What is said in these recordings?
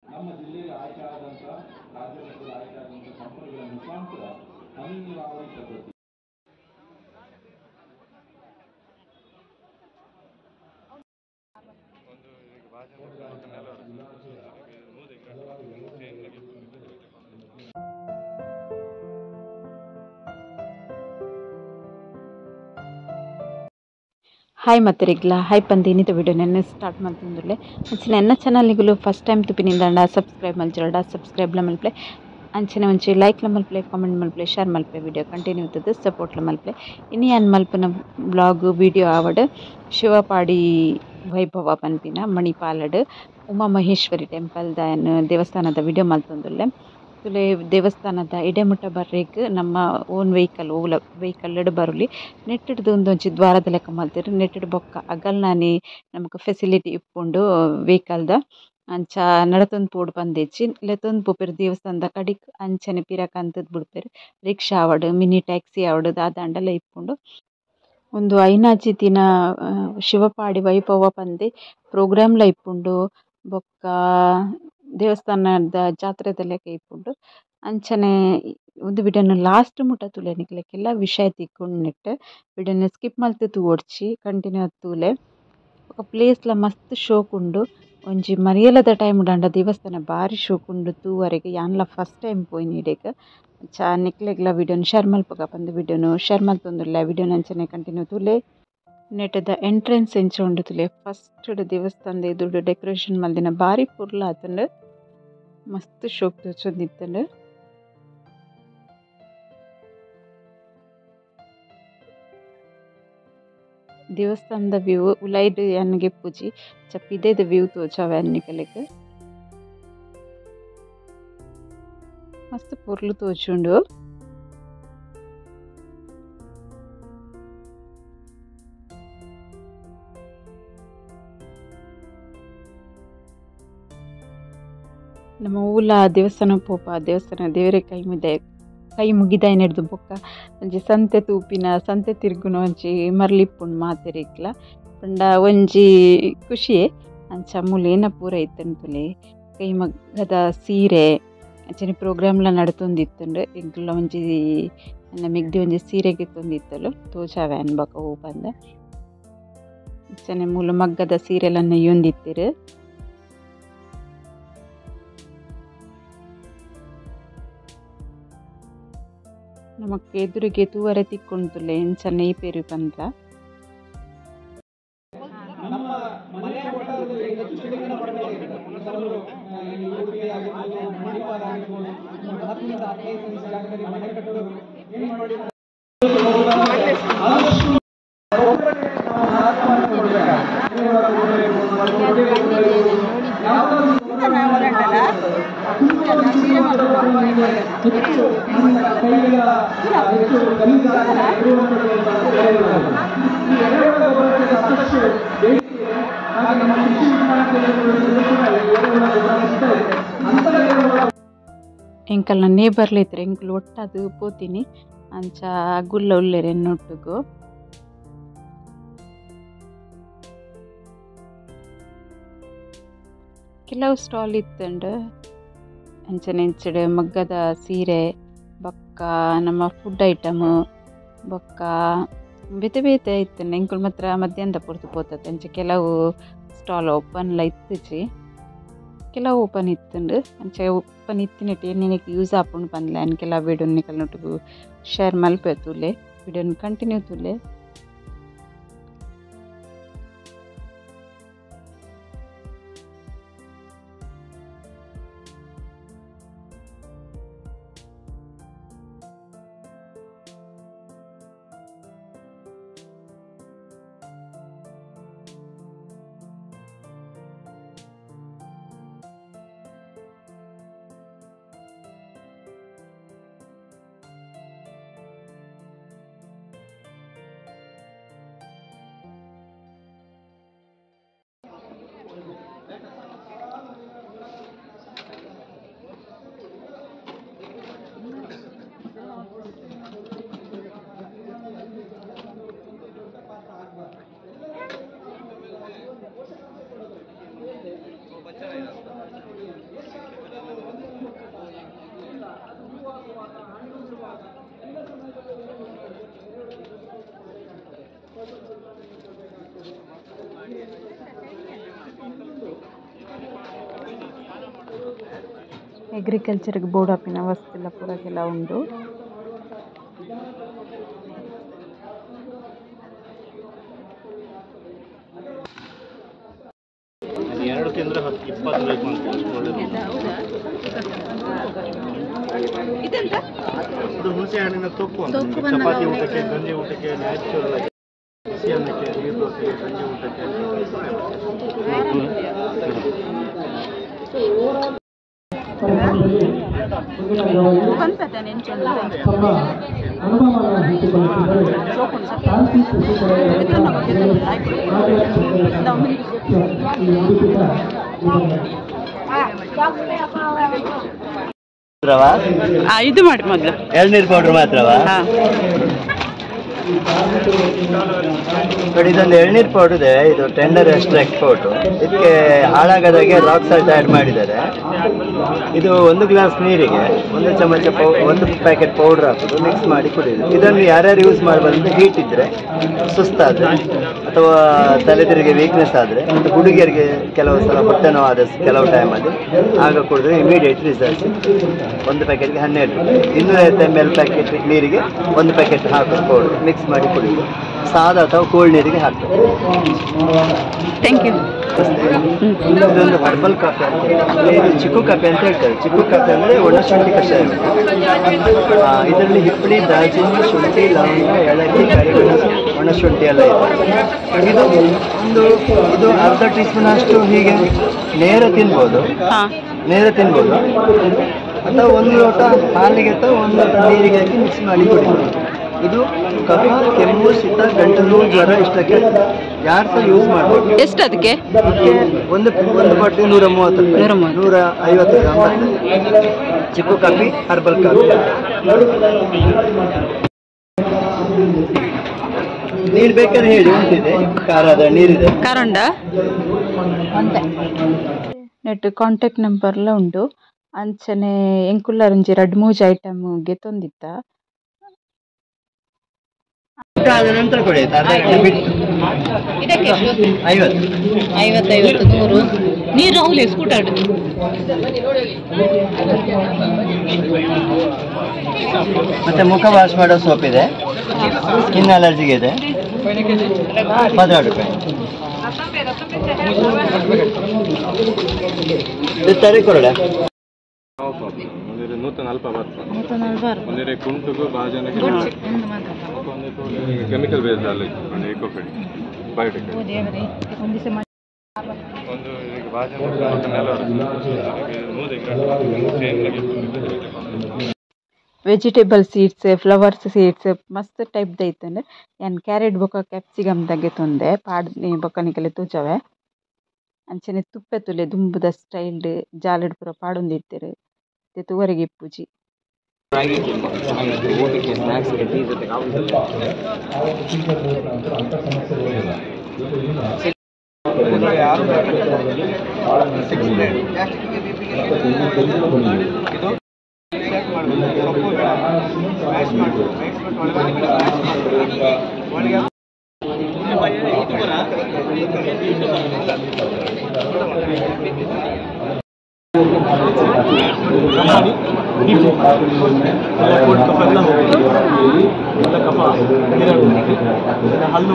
ನಮ್ಮ ಜಿಲ್ಲೆಗೆ ಆಯ್ಕೆ ಆದಂಥ ರಾಜ್ಯ ಮಟ್ಟದ ಆಯ್ಕೆ ಆದಂಥ ಕಂಪನಿಗಳ ಮುಖಾಂತರ ಹನಿ ನೀರಾವರಿ ಪದ್ಧತಿ ಹಾಯ್ ಮತ್ತರಿಗ್ಲ ಹಾಯ್ ಪಂದು ಇನ್ನಿತ ವಿಡಿಯೋ ನೆನ್ನೆ ಸ್ಟಾರ್ಟ್ ಮಾಡ್ತಂದುಲ್ಲೆ ಅಂಚನೆ ಎನ್ನ ಚಾನಲ್ಗಳು ಫಸ್ಟ್ ಟೈಮ್ ತುಪಿನಿಂದ ಸಬ್ಸ್ಕ್ರೈಬ್ ಮಲ್ಚಿರಡ ಸಬ್ಸ್ಕ್ರೈಬ್ಲ ಮಲ್ಪ್ಲೆ ಅಂಚನೆ ಒಂಚಿ ಲೈಕ್ಲ ಮಲ್ಪ್ಲೆ ಕಾಮೆಂಟ್ ಮಲ್ಪ್ಲೆ ಶೇರ್ ಮಲ್ಪ್ಲೆ ವಿಡಿಯೋ ಕಂಟಿನ್ಯೂ ಇರ್ತದೆ ಸಪೋರ್ಟ್ಲ ಮಲ್ಪ್ಲೆ ಇನಿ ಅನ್ ಮಲ್ಪನ ಬ್ಲಾಗ್ ವಿಡಿಯೋ ಆವಡ್ ಶಿವಪಾಡಿ ವೈಭವ ಪನ್ಪಿನ ಮಣಿಪಾಲಡ್ ಉಮಾ ಮಹೇಶ್ವರಿ ಟೆಂಪಲ್ ದೇವಸ್ಥಾನದ ವಿಡಿಯೋ ಮಲ್ತೊಂದುಲ್ಲೆ ತುಲೆ ದೇವಸ್ಥಾನದ ಇಡೆಮುಟ್ಟ ಬರ್ರೇಗ್ ನಮ್ಮ ಓನ್ ವೆಹಿಕಲ್ ಓಲ ವೆಹಿಕಲ್ ಬರುಲಿ ನೆಟ್ಟಿಡ್ದು ಒಂದೊಂಜಿ ದ್ವಾರದ ಲೆಕ್ಕ ಮಲ್ತೆರ್ ನೆಟ್ಟಿಡ್ ಬೊಕ್ಕ ಅಗಲ್ನಾನಿ ನಮಕ್ ಫೆಸಿಲಿಟಿ ಇಪ್ಪುಂಡು ವೆಹಿಕಲ್ದ ಅಂಚ ನಡತೊಂದು ಪೋಡು ಪಂದೆಚ್ಚಿ ಲೆತ್ತೊಂದು ಪೋಪೆರ್ ದೇವಸ್ಥಾನದ ಕಡಿಕ್ ಅಂಚನೆ ಪಿರ ಕಂತುದು ಬುಡ್ಪೆರ್ ರಿಕ್ಷಾ ಆವಡ್ ಮಿನಿ ಟ್ಯಾಕ್ಸಿ ಆವಡ್ ದಾದಾಂಡಲ ಇಪ್ಪುಂಡು ಉಂದು ಐನಾಜಿ ದಿನ ಶಿವಪಾಡಿ ವೈಭವ ಪಂದೆ ಪ್ರೋಗ್ರಾಮ್ ಲ ಇಪ್ಪುಂಡು ಬೊಕ್ಕ ದೇವಸ್ಥಾನದ ಜಾತ್ರೆದ ಲೆಕ್ಕ ಇಪ್ಪುಂಡು ಅಂಚನೆ ಉಂದು ವಿಡಿಯೋನ ಲಾಸ್ಟ್ ಮುಟ್ಟ ತೂಲೆ ನಿಕ್ಲೆಗೆಲ್ಲ ವಿಷಯ ತಿಕ್ಕುಂಡು ನೆಟ್ಟ್ ವಿಡಿಯೋನ ಸ್ಕಿಪ್ ಮಲ್ತ್ ತೂವೊಡ್ಚಿ ಕಂಟಿನ್ಯೂ ಆದ್ ತೂಲೆ ಬೊಕ ಪ್ಲೇಸ್ ಲ ಮಸ್ತ್ ಶೋಕ್ ಉಂಡು ಒಂಜಿ ಮರಿಯಲದ ಟೈಮ್ ಡಾಂಡ ದೇವಸ್ಥಾನ ಬಾರಿ ಶೋಕ್ ಉಂಡು ತೂವರೆಗ್ ಯಾನ್ಲ ಫಸ್ಟ್ ಟೈಮ್ ಪೋಯಿನಿ ಇಡೆಗ್ ಅಂಚ ನಿಕ್ಲೆಗ್ಲ ವಿಡಿಯೋನ ಶೇರ್ ಮಲ್ಪುಗ ಪಂದ್ ವಿಡಿಯೋನು ಶೇರ್ ಮಲ್ತೊಂದುಲ್ಲೆ ವಿಡಿಯೋನ ಅಂಚನೆ ಕಂಟಿನ್ಯೂ ತೂಲೆ ನೆಟ್ಟದ ಎಂಟ್ರೆನ್ಸ್ ಎಂಚ ಉಂಡು ತೂಲೆ ಫಸ್ಟ್ ದೇವಸ್ಥಾನದ ಎದುರುಡು ಡೆಕೋರೇಷನ್ ಮಲ್ದಿನ ಬಾರಿ ಪೊರ್ಲು ಆತುಂಡು ಮಸ್ತ್ ಶೋಕ್ ತೋಜೊಂದಿತ್ತುಂಡು ದೇವಸ್ಥಾನದ ವ್ಯೂ ಉಲೈಡ್ ಯಾನ್ ಗೆಪ್ಪುಜಿ ಚಪ್ಪಿದೇದ ವ್ಯೂ ತೋಜಾವೆ ನಿಕಲೆಗ್ ಮಸ್ತ್ ಪೊರ್ಲು ತೋಜುಂಡು. ನಮ್ಮ ಊಲ ದೇವಸ್ಥಾನ ಪೋಪ ದೇವಸ್ಥಾನ ದೇವರೇ ಕೈ ಮುದೆ ಕೈ ಮುಗಿದಾಯಿನೆಡ್ದು ಬೊಕ್ಕ ಒಂಜಿ ಸಂತೆ ತೂಪಿನ ಸಂತೆ ತಿರ್ಗುನ ಒಂಜಿ ಮರ್ಲಿಪ್ಪುಂಡು ಮಾತೆರೆಗ್ಲ ಪಂಡ ಒಂಜಿ ಖುಷಿಯೇ ಅಂಚ ಮೂಲು ಪೂರ ಇತ್ತುಂಡು ತೂಲೆ ಕೈ ಮಗ್ಗದ ಸೀರೆ ಅಂಚನೆ ಪ್ರೋಗ್ರಾಮ್ಲ ನಡತೊಂದಿತ್ತುಂಡು ಎಂಕುಲ ಒಂಜಿ ಮೆಗ್ದಿ ಒಂಜಿ ಸೀರೆ ಗೆತ್ತೊಂದಿತ್ತಲು ತೋಜಾವೆ ಅನ್ ಬೊಕ ಒವು ಪಂದ್ ಅಂಚನೆ ಮೂಲು ಮಗ್ಗದ ಸೀರೆಲ ನೆಯ್ಯೊಂದಿತ್ತೆರ್. ನಮಕ್ ಎದುರಿಗೆ ತೂವರೆ ತಿಕ್ಕುಂಡು ಎಂಚ ನೆಯ್ಪೆರ್ ಪಂದ. ನಮ್ಮ ಮನೆಯ ವಠಾರದಲ್ಲಿ ಹೆಚ್ಚು ತೆಂಗಿನ ಮರಗಳಿವೆ. ಕೆಲವರು ಈ ಉಡುಪಿ ಆಗಿರ್ಬೋದು, ಮಣಿಪಾಲ ಆಗಿರ್ಬೋದು, ಒಂದು 10ರಿಂದ 15 ಸೆಂಟ್ಸ್ ಜಾಗದಲ್ಲಿ ಮನೆ ಕಟ್ಟೋರು ಏನು ಮಾಡಿ ಆದಷ್ಟು ಗೊಬ್ಬರಕ್ಕೆ ನಾವು ಆಧಾರವನ್ನು ಕೊಡಬೇಕಾಗುತ್ತೆ. ಎರೆಹುಳ ಗೊಬ್ಬರ ಇರ್ಬೋದು, ಅಥವಾ ಕೊಟ್ಟಿಗೆ ಗೊಬ್ಬರ ಇರ್ಬೋದು, ಯಾವುದಾದ್ರು ತುಂಬ ಒಂದು ಹೆಚ್ಚು ನಮ್ಮ ಕೈಗಳ ಹೆಚ್ಚು ಗಲೀಜಾದ ಎರೆಹುಳ ಗೊಬ್ಬರ. ಈ ಎರೆಹುಳ ಗೊಬ್ಬರಕ್ಕೆ ಸಾಕಷ್ಟು ಬೇಡಿಕೆ ಇದೆ. ಹಾಗೆ ನಮ್ಮ ಕೃಷಿ ವಿಜ್ಞಾನ ಕೇಂದ್ರಗಳಲ್ಲೂ ಕೂಡ ಈ ಎರೆಹುಳ ಗೊಬ್ಬರ ಸಿಗ್ತಾ ಇದೆ. ಅಂತಹ ಎರೆಹುಳ ಎಂಕಲ್ನ ನೇಬರ್ಲ ಇತ್ತೆರ್ ಎಂಕುಲು ಒಟ್ಟಾದ್ ಪೋತಿನಿ ಅಂಚ ಗುಲ್ಲ ಉಲ್ಲೆರ್ ಎನ್ನೊಟ್ಟುಗು. ಕೆಲವು ಸ್ಟಾಲ್ ಇತ್ತುಂಡು ಅಂಚನೆ ಇಂಚಡ್ ಮಗ್ಗದ ಸೀರೆ ಬೊಕ್ಕ ನಮ್ಮ ಫುಡ್ ಐಟಮ್ ಬೊಕ್ಕ ಬೇತೆ ಬೇತೆ ಇತ್ತುಂಡು. ಎಂಕುಲು ಮಾತ್ರ ಮಧ್ಯಾಹ್ನದ ಪೊರ್ತು ಪೋತತ್ ಅಂಚ ಕೆಲವು ಸ್ಟಾಲ್ ಓಪನ್ಲ ಇತ್ತುಜಿ ಕೆಲವು ಓಪನ್ ಇತ್ತುಂಡು. ಅಂಚ ಓಪನ್ ಇತ್ತಿನೆಟ್ ಎನ್ನಿನೆಕ್ ಯೂಸ್ ಆಪುಂಡು ಪಂದ್ಲೆ ಅನ್ ಕೆಲವು ವಿಡಿಯೋನ್ ನಿಕಲ್ನೊಟ್ಟುಗು ಶೇರ್ ಮಲ್ಪೆ ತೂಲೆ ವಿಡಿಯೋನ್ ಕಂಟಿನ್ಯೂ ತೂಲೆ. ಅಗ್ರಿಕಲ್ಚರ್ ಬೋರ್ಡ್ ಆಪಿನ ವಸ್ತುಲ ಪೂರ ಕೆಲ ಉಂಡು. ಎರಡು ತಿಂದ್ರೆ 20 ಬೇಕು ಅಂತ ಇದೆಂತ? ಇದು ಹುಣಸೆ ಹಣ್ಣಿನ ತೊಕ್ಕು ಅಂತ. ಚಪಾತಿ ಊಟಕ್ಕೆ, ಗಂಜಿ ಊಟಕ್ಕೆ, ನ್ಯಾಚುರಲ್ ಆಗಿ ಬಿಸಿ ಅನ್ನಕ್ಕೆ, ನೀರು ದೋಸೆಗೆ, ಗಂಜಿ ಊಟಕ್ಕೆ. ಇದು ಮಾಡಿ ಮೊದಲು ಎಳ್ನೀರು ಪೌಡರ್ ಮಾತ್ರವಾ? ಬಟ್ ಇದೊಂದು ಎಳ್ನೀರು ಪೌಡರ್ ಇದೆ, ಇದು ಟೆಂಡರ್ ಎಕ್ಸ್ಟ್ರಾಕ್ಟ್ ಪೌಡ್ರು. ಇದಕ್ಕೆ ಹಾಳಾಗದಾಗೆ ರಾಕ್ ಸಾಲ್ಟ್ ಆ್ಯಡ್ ಮಾಡಿದ್ದಾರೆ. ಇದು 1 ಗ್ಲಾಸ್ ನೀರಿಗೆ 1 ಚಮಚ 1 ಪ್ಯಾಕೆಟ್ ಪೌಡರ್ ಹಾಕೋದು, ಮಿಕ್ಸ್ ಮಾಡಿ ಕುಡಿಯೋದು. ಇದನ್ನು ಯಾರ್ಯಾರು ಯೂಸ್ ಮಾಡಬಾರ್ದು, ಹೀಟ್ ಇದ್ದರೆ, ಸುಸ್ತಾದರೆ, ಅಥವಾ ತಲೆತಿರಿಗೆ ವೀಕ್ನೆಸ್ ಆದರೆ, ಮತ್ತು ಹುಡುಗಿಯರಿಗೆ ಕೆಲವು ಸಲ ಹೊಟ್ಟೆ ನೋವು ಆದ ಕೆಲವು ಟೈಮಲ್ಲಿ ಆಗ ಕುಡಿದ್ರೆ ಇಮಿಡಿಯೇಟ್ ರಿಸಲ್ಟ್ ಸಿಗ್ತದೆ. 1 ಪ್ಯಾಕೆಟ್ಗೆ 12 ರೂಪಾಯಿ. 250 ml packet ನೀರಿಗೆ 1 ಪ್ಯಾಕೆಟ್ ಹಾಕೋದು ಪೌಡರ್, ಮಿಕ್ಸ್ ಮಾಡಿ ಕುಡಿಯೋದು. ಸಾದಾ ಅಥವಾ ಕೋಲ್ಡ್ ನೀರಿಗೆ ಹಾಕ್ತದೆ. Thank you. ಇದೊಂದು ಹರ್ಬಲ್ ಕಾಫಿ ಅಂತ, ಇದು ಚಿಕ್ಕು ಕಾಫಿ ಅಂತ ಹೇಳ್ತಾರೆ. ಚಿಕ್ಕು ಕಾಫಿ ಅಂದರೆ ಒಣಶುಂಠಿ ಕಷಾಯ. ಇದರಲ್ಲಿ ಹಿಪ್ಪಳಿ, ದಾಲ್ಚಿನ್ನಿ, ಶುಂಠಿ, ಲವಂಗ, ಏಲಕ್ಕಿ, ಕರಿಮೆಣಸು, ಒಣಶುಂಠಿ ಎಲ್ಲ ಇದೆ. ಇದು ಒಂದು ಇದು ಅರ್ಧ ಟೀ ಸ್ಪೂನ್ ಅಷ್ಟು ಹೀಗೆ ನೇರ ತಿನ್ಬೋದು, ನೇರ ತಿನ್ಬೋದು. ಅಥವಾ 1 ಲೋಟ ಹಾಲಿಗೆ ಅಥವಾ 1 ಲೋಟ ನೀರಿಗೆ ಹಾಕಿ ಮಿಕ್ಸ್ ಮಾಡಿ ಕುಡಿಬೋದು. ಇದು ಕಫ, ಕೆಮ್ಮು, ಶೀತ, ಗಂಟಲು ಜ್ವರ ಇಷ್ಟಕ್ಕೆ ಯಾರು ಸಹ ಯೂಸ್ ಮಾಡ್ಬೋದು. ಎಷ್ಟು ಅದಕ್ಕೆ? ಒಂದು ಒಂದು ಬಾಟ್ಲಿ 130 ರೂಪಾಯಿ, 150 ಗ್ರಾಮ್ ಬರ್ತದೆ. Chikoo coffee, herbal coffee. ನೀರು ಬೇಕಾದ್ರೆ ಹೇಳಿ, ಉಂಟಿದೆ ಖಾರದ ನೀರಿದೆ. ಖಾರ ಉಂಡಾ? ನೆಟ್ ಕಾಂಟ್ಯಾಕ್ಟ್ ನಂಬರ್ಲ ಉಂಡು. ಅಂಚನೆ ಎಂಕುಲ್ಲರಂಜಿ ರಡ್ಡ್ ಮೂಜಿ ಐಟಮ್ ಗೆತೊಂದಿತ್ತ. ಆದ ನಂತರ ಕೊಡಿ, ಅರ್ಧ ಗಂಟೆ ಬಿಟ್ಟು. 50 50 100 ನೀರು ಅವಲೇ ಸ್ಕೂಟರ್. ಮತ್ತೆ ಮುಖ ವಾಶ್ ಮಾಡೋ ಸೋಪ್ ಇದೆ, ಸ್ಕಿನ್ ಅಲರ್ಜಿಗೆ ಇದೆ, 16 ರೂಪಾಯಿ. ತರಿ ಕೊರಡ ಕೆಮಿಕಲ್ ಬೇಸ್ಡ್ ಅಲ್ಲ, ಎಕೋ ಫ್ರೆಂಡ್ಲಿ ಬಯೋಟೆಕ್. ಒಂದು ಈಗ ವೆಜಿಟೇಬಲ್ ಸೀಡ್ಸ್, ಫ್ಲವರ್ಸ್ ಸೀಡ್ಸ್ ಮಸ್ತ್ ಟೈಪ್ ದೈತಂಡ್. ಯಾನ್ ಕ್ಯಾರೆಟ್ ಬೊಕ ಕ್ಯಾಪ್ಸಿಕಮ್ ದಂಗೆ ತೊಂದೆ ಪಾಡ್ ಬೊಕ ನಿಕಲೆ ತೂಜವೆ. ಅಂಚನೆ ತುಪ್ಪೆ ತುಲೆ ದುಂಬುದ ಸ್ಟೈಲ್ಡ್ ಜಾಲಡ್ ಪೂರ ಪಾಡೊಂದಿತ್ತೆರ್. ತುವರೆಗೆ ಇಪ್ಪುಜಿ. ಹಲ್ಲು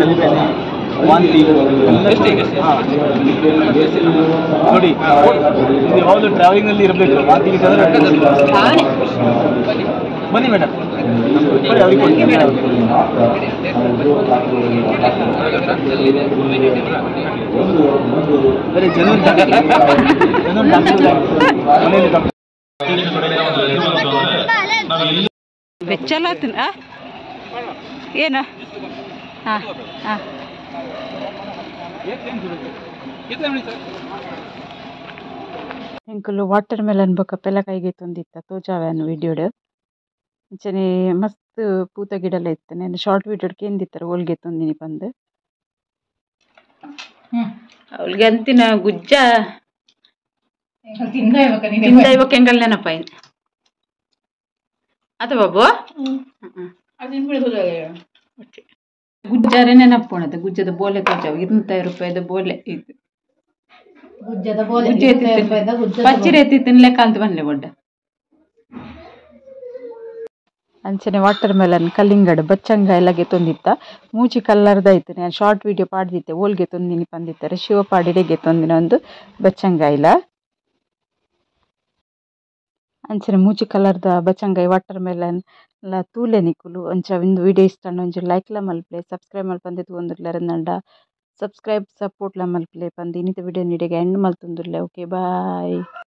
ತಲೆಬೇನೆ, ವಾಂತಿ ನೋಡಿ. ಇದು ಯಾವುದು ಟ್ರಾವೆಲಿಂಗ್ ನಲ್ಲಿ ಇರಬೇಕು. ವಾಂತಿ ಬನ್ನಿ ಮೇಡಮ್, ಬರೀ ಜನರು ಬೆಚ್ಚಲ ಏನು? ಹಾಂ ಹಾಂ. ಎಂಕುಲು ವಾಟರ್ ಮೆಲನ್ ಬೊಕ ಪೆಲಕಾಯಿ ಗೆತೊಂದಿತ್ತ ತೋಜಾವೆ ವಿಡಿಯೋಡ್. ಅಂಚನೆ ಮಸ್ತ್ ಪೂತ ಗಿಡಲ ಇತ್ತುಂಡು ಎನ್ನ ಶಾರ್ಟ್ ವಿಡಿಯೋಡ್ ಕೇಂದಿತ್ತೆರ್ ಓಲ್ ಗೆತೊಂದಿನಿ ಪಂದ್. ಅವ್ಳಿಗೆ ಅಂತಿನ ಗುಜ್ಜ ತಿಂದ ಇವಾಗ ಎಂಕಲ್ ನೆನಪಾಯಿ ಅತ ಬಾಬು. ಗುಜ್ಜಾರೆ ನೆನಪುಣದ ಗುಜ್ಜದ ಬೋಲೆ ತೋಜಾವು 250 ರೂಪಾಯಿದ ಬೋಲೆ ಇದು. ಗುಜ್ಜದ ಬೋಲೆ ಪಚ್ಚಿರೆ ತಿನ್ಲೆಕ್ಕ ಅಂತ ಬನ್ಲೆ ಬೊಡ್ಡ. ಅಂಚನೆ ವಾಟರ್ ಮೆಲನ್ ಕಲ್ಲಿಂಗಡ್ ಬಚ್ಚಂಗ ಎಲ್ಲ ಗೆತೊಂದಿತ್ತ ಮೂಜಿ ಕಲ್ಲರ್ದ ಇತ್ತು. ನಾನು ಶಾರ್ಟ್ ವಿಡಿಯೋ ಪಾಡ್ದಿತ್ತೆ ಓಲ್ ಗೆತೊಂದಿನಿ ಪಂದಿತ್ತಾರೆ ಶಿವಪಾಡಿಡೆ ಗೆತೊಂದಿನ ಒಂದು ಬಚ್ಚಂಗಾಯಿಲ. ಅಂಚನೆ ಮೂಜಿ ಕಲರ್ದ ಬಚ್ಚಂಗಾಯಿ ವಾಟರ್ ಮೆಲನ್ ಲ ತೂಲೆ ನಿಕುಲು. ಅಂಚ ಇಂದು ವಿಡಿಯೋ ಇಷ್ಟ ಒಂಜಿ ಲೈಕ್ ಲ ಮಲ್ಪಲೆ ಸಬ್ಸ್ಕ್ರೈಬ್ ಮಲ್ಪಂದೆ ತೂವೊಂದುಲ್ಲೆರ್ ಸಬ್ಸ್ಕ್ರೈಬ್ ಸಪೋರ್ಟ್ ಲ ಮಲ್ಪಲೆ ಪಂದ್ ಇನ್ನಿತ ವಿಡಿಯೋ ನಿಡೆಗೆ ಎಂಡ್ ಮಲ್ತೊಂದುಲ್ಲೆ. Okay bye.